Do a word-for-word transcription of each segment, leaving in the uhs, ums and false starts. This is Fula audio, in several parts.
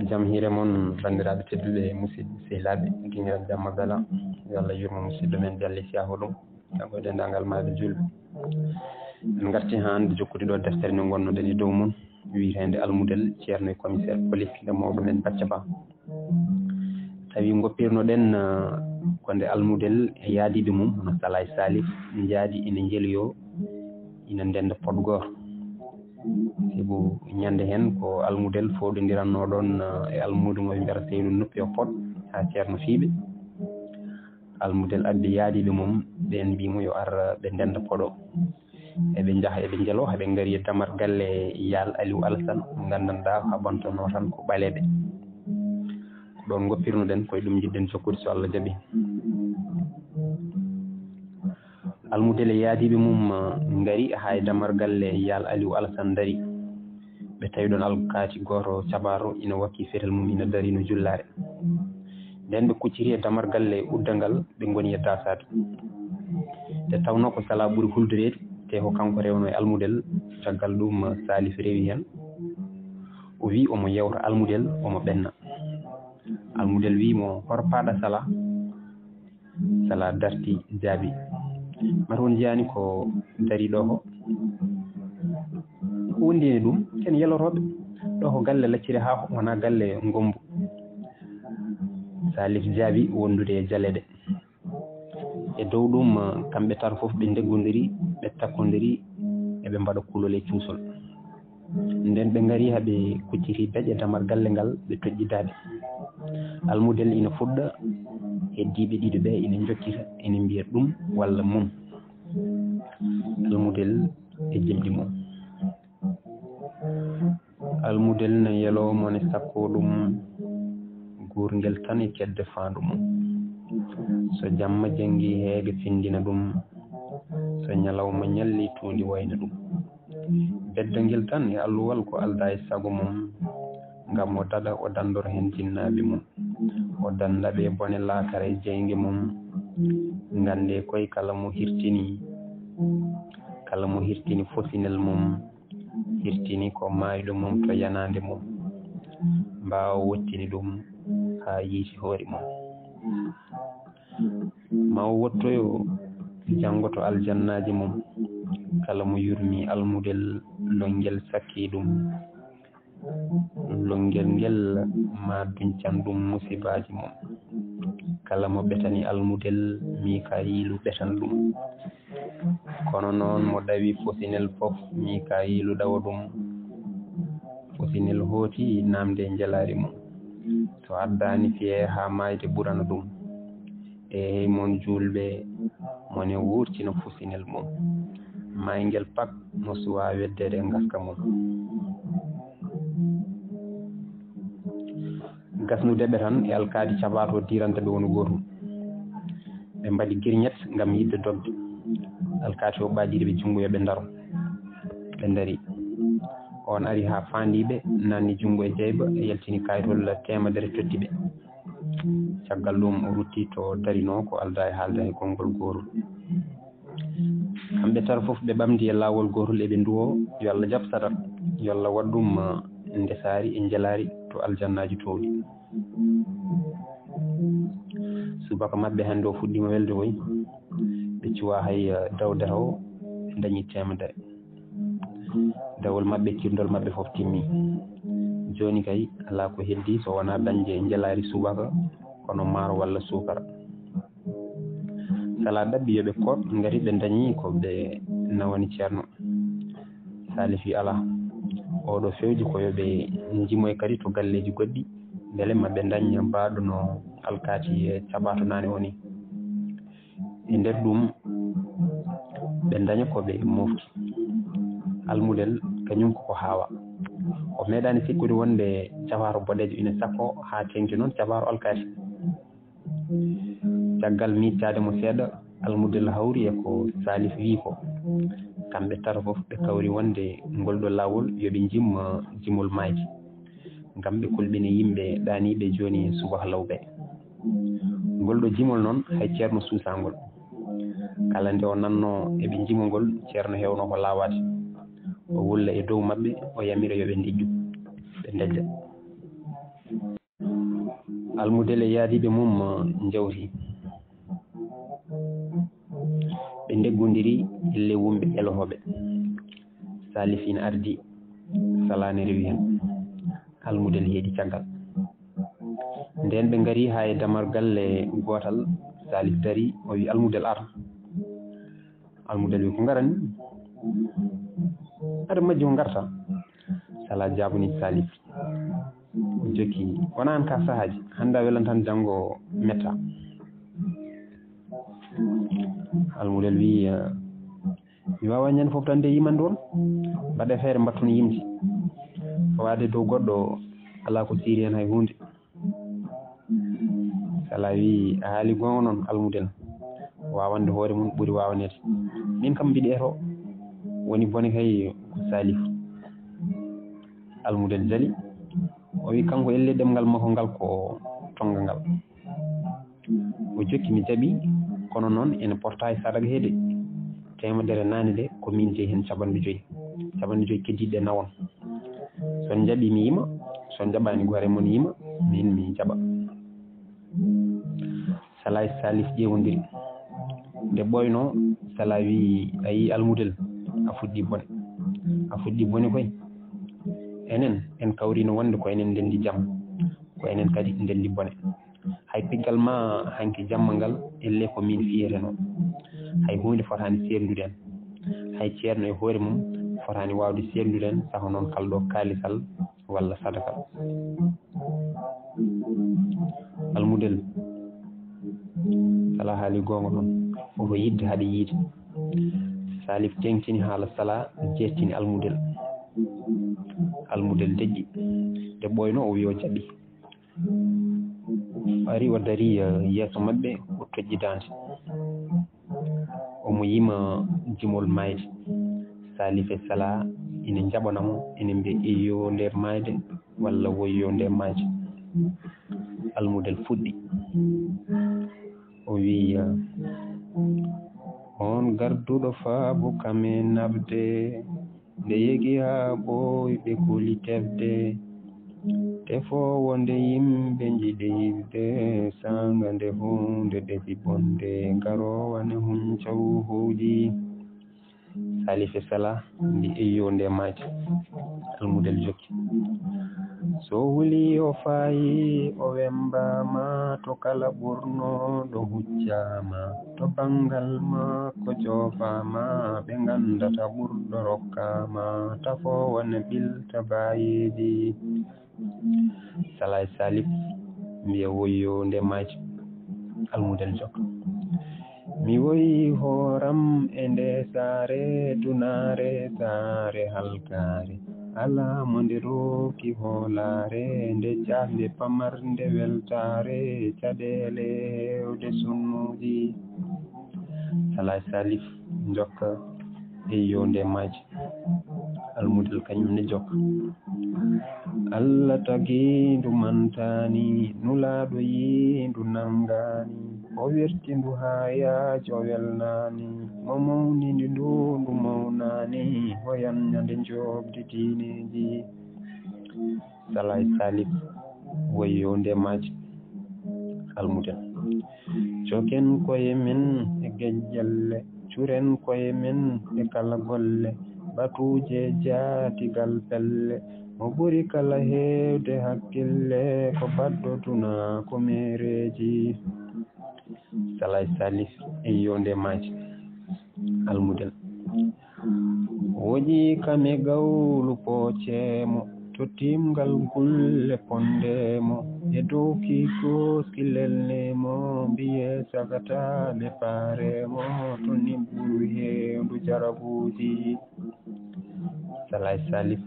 Jam hiire mon, banndiraaɓe tedduɓe, musidɓe sehilaaɓe, giñiran jamma bela. Yo Allah yurmo musidɗo men Bello Isiyaaku ɗum, kanko e denndaangal maaɓe juulɓe. En ngarti haa hannde jokkude ɗo deftere nde ngonnoɗen e dow mum, wiyeteende Almudel, ceerno e commissaire police, nde mawɗo men Bacca Ba. Tawi ngoppirnoɗen, ah, ko nde Almudel e yaadiiɓe mum, hono Sala e Salif, njaadi ina njeloyoo, ina ndennda pod gooto. Sibu ñande heen ko Almudel fooɗondirannoo ɗoon, ah, e almuudo mo ɓe mbiyata Seydu Nuppi o pod haa ceerno fii ɓe. Almudel addi yaadiiɓe mum, ɓeen mbii mo yo ar ɓe ndennda pod o. Eɓe njaha, eɓe njeloo, eɓe ngari e damar galle Yaal Aliou Alassane, mo nganndanɗaa haɓantonoo tan ko ɓaleeɓe. Ko ɗoon ngoppirnoɗen, ko e ɗum njiɗɗen jokkude so Allah jaɓi. Almudel e yaadiiɓe mum, ah, ngari haa e damar galle Yaal Aliou Alassane ndari. Ɓe tawi ɗoon alkaati gooto cabaato ina wakki fetel mum, ina dari no jullaare. Nden ɓe kucciti e damar galle uddangal, ɓe ngoni e daasaade. Nde tawnoo ko Sala ɓuri huldureede, te ko kanko rewnoo e Almudel, caggal ɗum Salif rewi heen. O wii omo yewta Almudel, omo ɓenna. Almudel wii mo, "Hor paaɗa Sala?" Sala darti jaabi, "Mata on njiyaani ko darii ɗo ko? Ko wondini ɗum? En yelotooɓe. Ɗo ko galle lacciri haako, wonaa galle ngombu." Salif jaabi wondude e jaleeɗe. E dow ɗum, kamɓe tato fof ɓe ndeggondiri, ɓe takkondiri, eɓe mbaɗa kulol e cuusol. Nden ɓe ngari haa ɓe kucciti beƴe damar galle ngal, ɓe toƴƴi daaɗe. Almudel ina fuɗɗa, heddiiɓe ɗiɗo ɓe ina njokkita, ina mbiya ɗum walla mum. Almudel e jimɗi mum. Almudel na yeloo mone sakko ɗum, guurngel tan e kedde faandu mum. So jamma janngi heege findina ɗum, so ñalawma ñalli tuundi wayna ɗum. Beddangel tan e alluwal ko aldaa e sago mum, ngam o daɗa, o danndor heen jinnaaɓe mum. O dannda ɓe bone laakara e jeynge mum. Nganndee koy kala mo hirtini, kala mo hirtini fosinel mum, hirtini ko maayɗo mum to yanaande mum. Mbaawa wottini ɗum haa yiiti hoore mum. Ma o wottoyo janngo to aljannaaji mum. Kala mo yurmi Almudel, lonngel sakki ɗum. Lonngel ngel ma duncan ɗum musibaaji mum. Kala mo ɓetani Almudel, Mikayiilu ɓetan ɗum. Kono noon mo ɗawi fosinel fof, Mikayiilu ɗawa ɗum. Fosinel hooti naamde e njelaari mum. So addaani fiye haa maayde ɓurana ɗum. Eey mon juulɓe, mone wuurtina fosinel mum. Maayngel pak mo suwaa weddeede e ngaska mum. Gasnude ɓe tan e alkaati cabaato diiranta ɓe woni gootum. Ɓe mbaɗi girñet ngam yiɗde dogde. Alkaati o ɓaadiri ɓe junngo yo ɓe ndaro. Ɓe ndari. On ari haa faandii ɓe, naanni junngo e jayba, yaltini kaayitol teemedere totti ɓe. Caggal ɗum o rutti to darinoo ko aldaa e haalda e konngol goorol. Kamɓe tato fof ɓe ɓamdi e laawol gootol, eɓe nduwoo, "Yo Allah jaɓ Sadar, yo Allah waɗ ɗum, ah, ndesaari e njelaari to aljannaaji toowɗi." Subaka maɓɓe hannde o fuɗɗiima welde koy. Ɓe cuwaa hay, ah, dawde taw, ɓe ndañi teemedere. Dawol maɓɓe, cirndol maɓɓe fof timmi. Jooni kay, alaa ko heddii so wonaa dañde njelaari subaka, kono maaro walla suukara. Sala ɗaɓɓi yo ɓe koot, ngati ɓe ndañi ko ɓe nawani ceerno. Salif wi alaa. Oɗo fewji ko yo ɓe njimoy kadi to galleeji goɗɗi, mbele ma ɓe ndañ baaɗo no alkaati e cabaato naane o ni. E nder ɗum, ɓe ndaña ko ɓe mofti. Almudel kañum koko haawa. O meeɗaani sikkude wonde cabaato boɗeejo ina sakko haa teŋti noon cabaato alkaati. Caggal miijtaade mo seeɗa, Almudel hawri e ko Salif wiyi ko. Kamɓe tato fof ɓe kawri wonde ngol ɗo laawol yo ɓe njim, jimol maayde. Ngam ɓe kulɓina yimɓe ɗaaniiɓe jooni subaka lawɓe. Ngol ɗo jimol noon hay ceerno suusaa ngol. Kala nde o nannoo eɓe njima ngol, ceerno heewnoo ko laawaade. O wulla e dow maɓɓe, o yamira yo ɓe ndejju. Ɓe ndejja. Almudel e yaadiiɓe mum njawti. Ɓe ndeggondiri e lewumɓe e lohooɓe. Salif ina ardi, Sala ne rewi heen. Almudel heedi caggal. Ndeen ɓe ngari haa e damargal e gootal, Salif dari, o wi, "Almudel, ar." Almudel wi, "Ko ngarani?" "Aɗa majji ko ngarta?" Sala jaabani Salif. O jokki, "Wona aan ka sahaaji, hannde a welan tan, janngo metta." Almudel wi, "Eh, mi waawaa ñande fof tan nde yimande on. Mbaɗee feere mbatton yimde. Fawaade dow goɗɗo alaa ko siiri heen hay huunde." Sala wi, "A haali goonga noon, Almudel. Waawande hoore mum ɓuri waawaneede. Min kam mbiɗa eto woni bone kay ko Salif." Almudel jali. O wi, kanko elle ɗemngal makko ngal ko tonnga ngal. O jokki, "Mi jaɓi, kono noon ene porta e sadaga heede teemedere naane de, ko min jeyi heen capanɗe joyi. Capanɗe joyi keddiiɗe nawon. So on njaɓi mi yima, so on njaɓaani gore mon yima, min mi jaɓa." Sala e Salif ƴeewondiri. Nde ɓooynoo, Sala wi, "A yii Almudel, a fuɗɗi bone. A fuɗɗi bone koy. Enen, en kawrino wonde ko enen ndenndi jam, ko enen kadi ndenndi bone. Hay piggal ma hanki jamma ngal, elle ko min fiyetenoo. Hay huunde fotaani seerndude en. Hay ceerno e hoore mum fotaani waawde seerndude en, saka noon kalɗo kaalisal walla sadakal." Almudel, Sala haali goonga noon, oto yidde haɗa yiide. Salif teŋtini haala Sala, jettini Almudel. Almudel deƴƴi. Nde ɓooynoo o wi o jaɓi. O ari o dari, eh, yeeso maɓɓe, o toƴƴi daande. Omo yima jimol maayde. Salif e Sala ina njaɓana mo, ina mbiya, "Eyyo nde maayde," walla, "Woyyo nde maayde." Almudel fuɗɗi. O wi, eh, "On garduɗo faabu kam e naɓde, nde yegi haa ɓooy ɓe kuli tefde. Tefoowo nde yimɓe njiɗi yiɗde, saanga nde huunde ɗefi bonde, garoowa ne huncaw huuji." Salif e Sala mbi, "Eyyo nde maayde." Almudel jokki. So huli o faayi, o wembaama, to kala ɓurnooɗo huccaama, to banngal makko joofaama, ɓe nganndata ɓurɗo rokkaama, tafoowa ne ɓilta baayeeji. Sala e Salif mbiya, "Woyyo nde maayde." Almudel jokka. "Mi woyi hooram e nde saare, dunaare, saare halkaare. Alaa mo nde rooki hoolaare, nde jaasnde pamarnde weltaare, caɗeele heewde sunnuuji." Sala e Salif njokka, "Eyyo nde maayde." Almudel kañum ne jokka. "Allah tagiindu mantaani, nulaaɗo yiindu nanngaani, o werti ndu haa yaaji o welnaani, mo mawnini ndu ndu mawnaani, o yanña nde njoɓdi diineeji." Sala e Salif, "Woyyo nde maayde." Almudel. "Coken koye men e gejjalle, curen koye men e kala golle, batuuje jaatigal pelle, mo ɓuri kala heewde hakkille, ko baɗɗo duna ko meereeji." Sala e Salif, "Eyyo nde maayde." Almudel. "Woƴi kam e gawlu pooceemo, to timgal gulle pondeemo, e dow ki gooski lelneemo, mbiye sagataaɓe paareemo, to niɓɓuru heendu jarabuuji." Sala e Salif,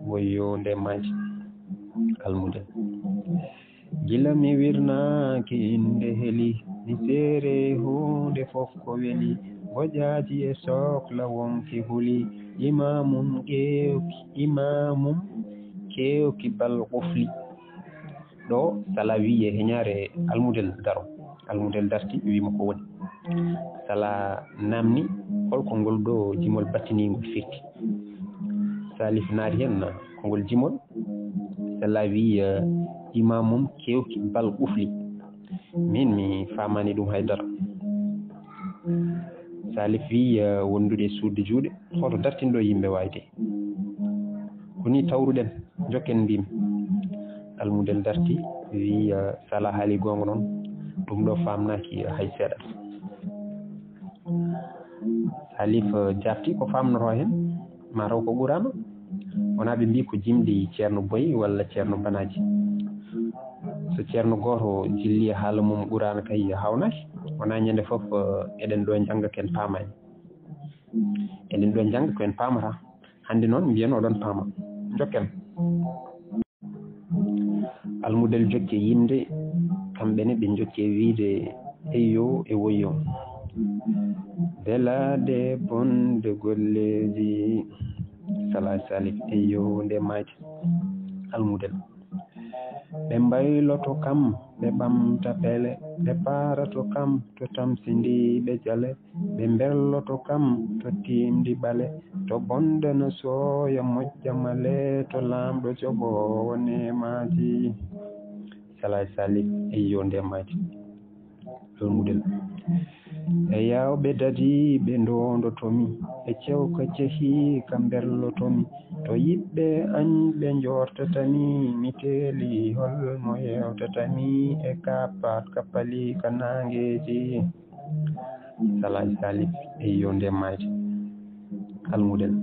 "Woyyo nde maayde." Almudel. "Gila mi wirnaaki innde heli, mi seere huunde fof ko weli, ngoƴaaji e sokla wonki huli, imaamum keewki, imaamum keewki bal qufli." Ɗo Sala wiyi e heñaare Almudel daro. Almudel darti, wiima ko woni. Sala namni, "Holko ngol ɗo jimol battiniingol firti?" Salif naati heen, "Ko ngol jimol." Abdallah wi, eh, imam mum kewki bal ɓufli. Min mi famani ɗum haydara. Salif wi, eh, wondude e suuɗde juuɗe, hoto dartinɗo yimɓe wayde. Ko ni tawruɗen, jokken mbimi. Almudel darti wi, eh, Sala haali gonga noon, ɗum ɗo famnaki hay seeɗa. Salif, eh, jarti ko famnoto hen, mataw ko Qur'ana. Wona ɓe mbi ko jimɗi Ceerno Boy walla Ceerno Banaji. So ceerno gooto jilli e haala mum Qur'ana kay hawnaki. Wona ñande fof, eh, eɗen ɗo jannga ken paamani. Eɗen ɗo jannga ko en paamata. Hannde noon mbiyen oɗon paama. Jokken. Almudel jokke yimde, kamɓe ne ɓe jokke wiide, "Eyyo e woyyo." Belaade bonde golleeji. Sala Salif, "Eyyo nde maaji." Almudel. Ɓe mbayloto kam, ɓe ɓamta pele, ɓe paarato kam to tamsindi ɓe jale, ɓe mberloto kam to tiimdi ɓale, to bonde no sooya moƴƴa male, to laamɗo joɓoowo neemaaji. Sala Salif, "Eyyo nde maaji." Almudel. E yawɓe dadi ɓe ndondotomi, e cewka cehi ka mberlotomi, to yiɓɓe añ ɓe njortatami, mi teeli hol mo yewtatami, e kapat kapali ka nangeji. Sala Salif, "Eyyo nde maaji." Almudel.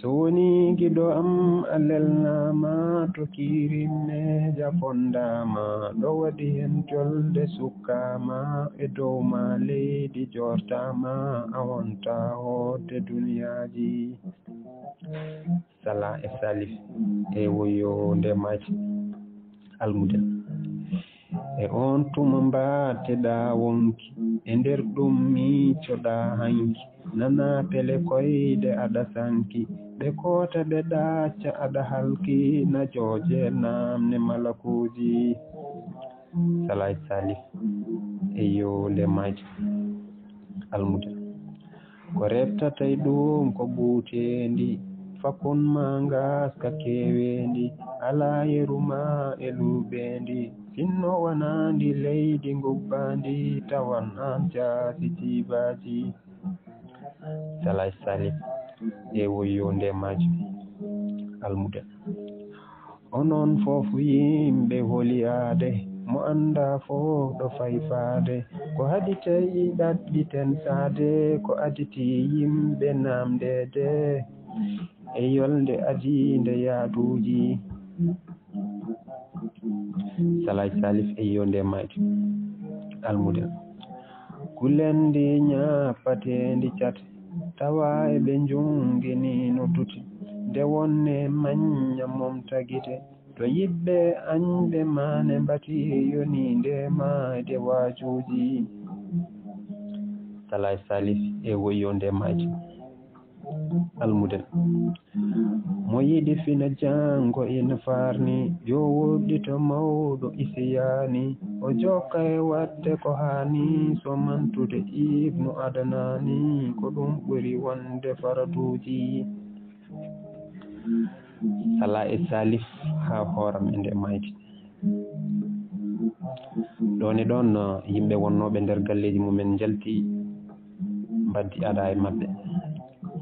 So woni giɗo am a lelnaama, to kiirimme jafondaama, ɗo waɗi hen jolde sukkaama, e dow ma leydi jortaama, a wonta hoode duniyaaji. Sala e Salif, "E woyyo nde maaji." Almudel. E on tuma mbateɗa wonki, e nder ɗum miicoɗa hanki, nana pele koyɗe aɗa sanki, ɓe koota ɓe ɗacca aɗa halki, na jooje namne malakuuji. Sala e Salif, "Eyyo nde maaji." Almudel. Ko reɓtata e ɗum ko ɓuuteendi, fakkun ma ngaska keeweendi, alaa yeru ma e luuɓeendi, sinno wanaandi leydi ngubbaandi, tawan aan jaasi jiibaaji. Sala e Salif, "E woyyo nde maaji." Almudel. Onon fof yimɓe holiyaade, mo annda fof ɗo fayfaade, ko haɗi tawi ɗaɓɓiten saade, ko aditi yimɓe namndeede, e yolnde adiinde yaaduuji. Sala e Salif, "Eyyo nde maaji." Almudel. Kulendi ñappateendi cat, tawa eɓe njungini no duti, nde wonne mañña mom tagite, to yiɓɓe añɓe mane mbati yoni nde maayde waajuuji. Sala e Salif, "E woyyo nde maaji." Almudel. Mo yiɗi fina janngo ina farni, yo woɗɗito mawɗo isiyani, o jokka e waɗde ko hani, so mantude Ibnu Adnani, ko ɗum ɓuri wonde faraduuji. Sala e Salif haa hooram e nde maayde. Ɗoon e ɗoon, yimɓe wonnooɓe nder galleeji mumen njalti, mbaddi ada e maɓɓe.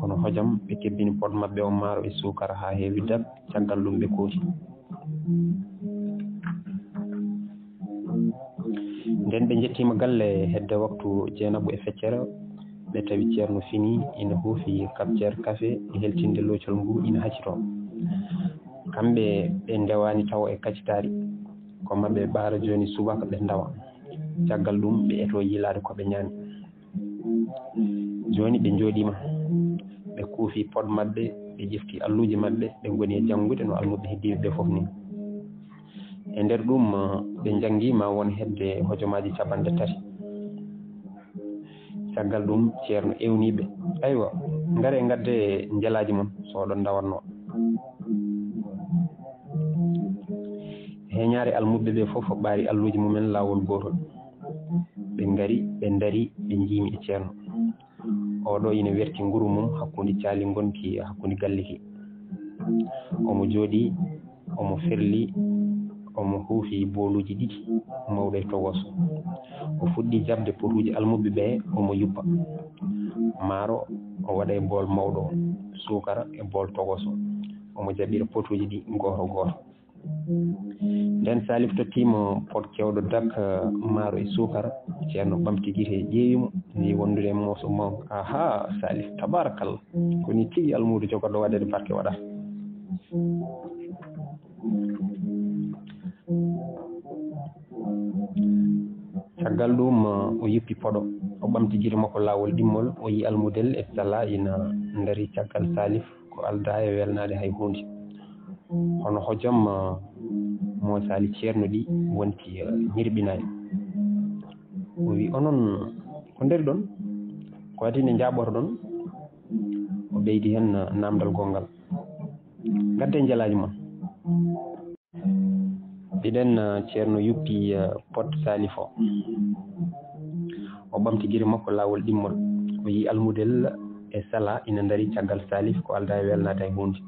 Kono hojom, ɓe kebbini pod maɓɓe on maaro e suukara haa heewi dab, caggal ɗum ɓe kooci. Nden ɓe njettiima galle hedde waktu jeenaɓu e feccere, ɓe tawi Ceerno fini ina huufi kapjeer kafe e heltinde loocol ngu ina hacitoo. Kamɓe ɓe ndewaani tawo e kacitaari, ko maɓɓe ɓaara jooni subaka ɓe ndawa. Caggal ɗum ɓe etoo yiilaade ko ɓe ñaami. Jooni ɓe njooɗiima, ɓe kuufi pod maɓɓe, ɓe ƴefti alluuje maɓɓe, ɓe ngoni e janngude no almuɓɓe heddiiɓe ɓe fof ni. E nder ɗum, ɓe njanngiima won hedde hojomaaji capanɗe tati. Caggal ɗum, Ceerno ewni ɓe, "Aywa, ngaree ngadde njelaaji mon, so oɗon ndawatnoo." Heñaare almuɓɓe ɓe fof ɓaari alluuje mumen laawol gootol. Ɓe ngari, ɓe ndari, ɓe njiimi e Ceerno. Oɗo ina werti nguru mum hakkunde caali ngonki hakkunde galle ki. Omo jooɗii, Omo ferli, omo huufi booluuji ɗiɗi mawɗo e togoso. O fuɗɗi jaɓde potuuji almuɓɓe ɓe, omo yuppa. Maaro, o waɗa e bool mawɗo, suukara e bool togoso. Omo jaɓira potuuji ɗi gooto gooto. Nden Salif tottiimo pot keewɗo dak, maaro e suukara. Ceerno ɓamti gite, ƴeewi mo, wi'i wondude e mooso mawngo. Ahaa, Salif, tabaarakalla. Ko nii tigi almuudo jogorɗo waɗeede barke waɗata. Caggal ɗum, o yuppi poɗo, o ɓamti gite makko laawol ɗimmol, o yi'i almudel e sala ina ndarii caggal Salif, ko aldaa e welnaade hay huunde. Hono hojom, mo sali ceerno ɗi wonti, eh, ñirɓinaani. O wi'i, "Onon, ko ndari ɗon? Ko adii nde njaaɓotoɗon?" O ɓeydi heen, eh, naamndal gonngal. "Ngadde njelaaji mon." Mbiɗen, eh, ceerno yuppi, eh, pot Salif o. O ɓamti gite makko laawol ɗimmol. O yi'i almudel e sala ina ndarii caggal Salif, ko aldaa e welnaade hay huunde.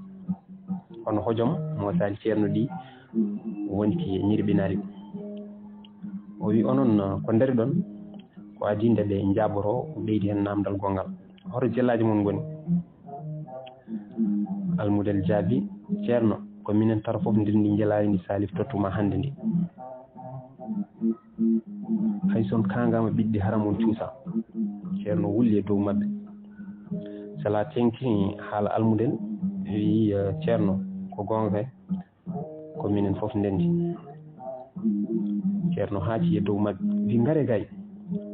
Hono hojom mo sali ceerno ɗi wonti e ñirɓinaali. O wi'i, "Onon, eh, ko ndari ɗon? Ko adii nde ɓe njaaɓotoo?" O ɓeydi heen naamndal gonngal. "Hoto jelaaji mon ngoni?" Almudel jaabi, "Ceerno, ko minen tata fof ndenndi njelaaji ndi Salif tottu ma hannde ndi. Hay so on kaangaama ɓiɗɗi haram on cuusa." Ceerno wulli e dow maɓɓe. Sala teŋti haala almudel, wi'i, "Eh, ceerno, ko goonga kay, ko minen fof ndenndi." Ceerno haaci e dow maɓɓe, wi'i, "Ngare gay,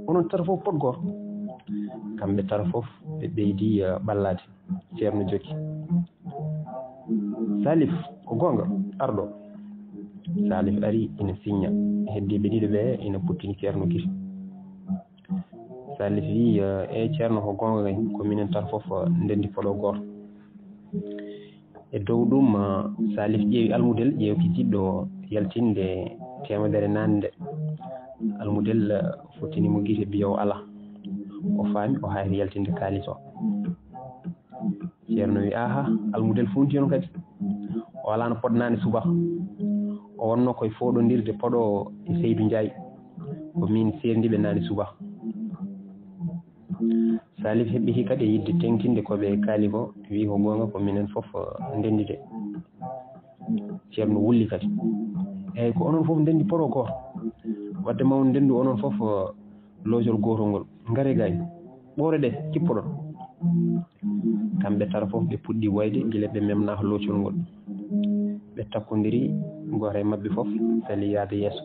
onon tata fof pot gooto." Kamɓe tata fof ɓe ɓeydi, eh, ɓallaade. Ceerno jokki, "Salif, ko goonga, arɗo." Salif ari ina siñña. Heddiiɓe ɗiɗo ɓe ina puttini ceerno gite. Salif wi'i, "Eh, ceerno, ko goonga kay, ko minen tata fof ndenndi poɗo gooto." E dow ɗum, Salif ƴeewi almudel, ƴeewki jiɗɗo yaltinde teemedere naatnde. Almudel, eh, fottini mo gite, biyo o alaa. O faami, o haayri yaltinde kaalis o. Ceerno wi'i, "Aha, almudel funti on kadi. O alaa no poɗnaani suba. O wonno koye fooɗondirde poɗo e Seydu Njaay. Ko min seerndi ɓe naani suba." Salif heɓɓiti kadi e yiɗde teŋtinde ko ɓe kaali ko, wi'i, "Ko goonga, ko minen fof, eh, ndenndi de." Ceerno wulli kadi, "Eey, ko onon fof ndenndi poɗo gooto. Wadde ma on ndenndu onon fof, eh, loocol gootol ngol. Ngare gay, ɓoore ɗe, kippoɗon." Kamɓe tata fof ɓe puɗɗi wayde gila ɓe memnaaka loocol ngol. Ɓe takkondiri, gooto e maɓɓe fof sali yahde yeeso.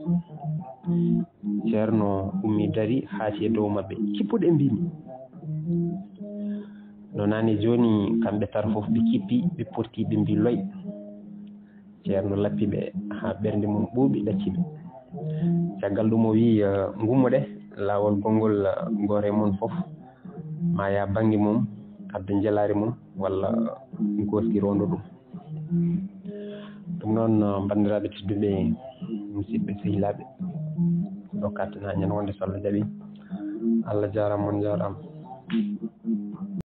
Ceerno ummi dari, haaci e dow maɓɓe. "Kippuɗe, mbiimi." No naane jooni, kamɓe tata fof ɓe kippi, ɓe potti, ɓe mbii, "Loy." Ceerno lappi ɓe haa ɓernde mum ɓuuɓi, ɗacci ɓe. Caggal ɗum o wi'i, eh, "Ngummoɗe, laawol gonngol, eh, gooto e mon fof ma yaha bannge mum, adda njelaari mum, walla gooski rondo ɗum." Ɗum noon, eh, banndiraaɓe tedduɓe, musidɓe sehilaaɓe, ko ɗo kattanaa ñande wonde so Allah jaɓi. Allah jaaraama, on njaaraama.